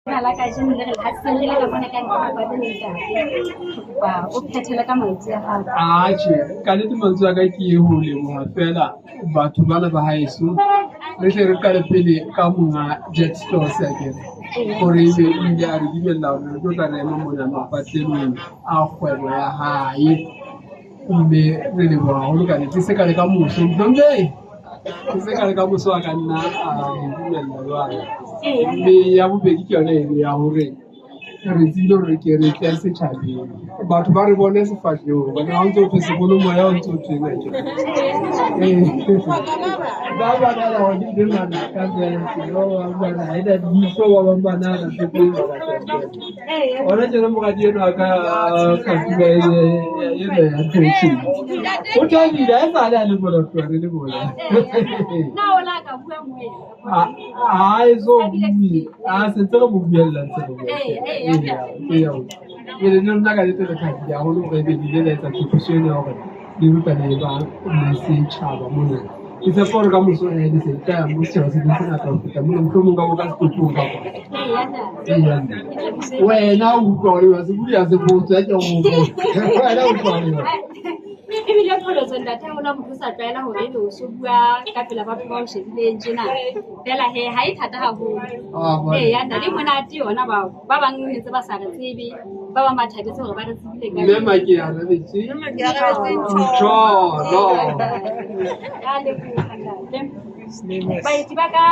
La kajeno le re hatiseng re le ka mona ka ntle ho patele ntate. Re kopa o phethele ka mantswe a hao. Atjhe, ka nnete mantswe a ka ke ho leboha feela batho bana ba haeso. Re hle re qale pele ka monga Jet Stores akere, hore ebe o ile a re dumella hore re tlo tla re ema mona mapatlelong a kgwebo ya hae. Mme re leboha haholo ka nnete. E se ka le ka moso, mohlomphehi, e se ka le ka moso a ka nna a re dumella jwale. Mme ya bobedi ke yona eno ya hore re tsebile hore ke re tle setjhabeng, batho ba re bone sefahlehong hobane ha o ntso thwe sekolo moya o ntso thweng akere. Ba banana hore ke ntho e manaka feela tje, ba bang bana ha ena leihlo, ba bang ba nahana ntho tse ngata feela. Hona tjena moradi enwa wa ka katiba ena ya ntho e tjena. O thabile ha esale a le mona ho tloha re le mona. Na o la ka bua moya? Ha e so bue, a se ntse re mo buella ntse re bua. Eya, eya. Jwale le nna ka nnete re thabile haholo hore ebe le ile la etsa tlhophiso ena ya hore le rutane ba le setjhaba mona. Ke tshepa hore ka moso le se le tla ya mo setjhaba se beng se ngata ho feta mona, mohlomong ka bo ka setopong kapa. Eya. Wena o utlwa hore wa se bua se botswa ke o. Wena o utlwa hore Ebile pholotso ntate ha hona motho o sa tlwaela hore ebe o so bua ka pela batho ba o shebileng tjena. Feela he ha e thata haholo. Eya ntate e monate yona bao. Ba bang ne ntse ba sa re tsebe, ba bang ba thabetse hore ba re tsebile ka Mme Makearabetse. Ntjholo. Ka leboha ntate. Baeti ba ka.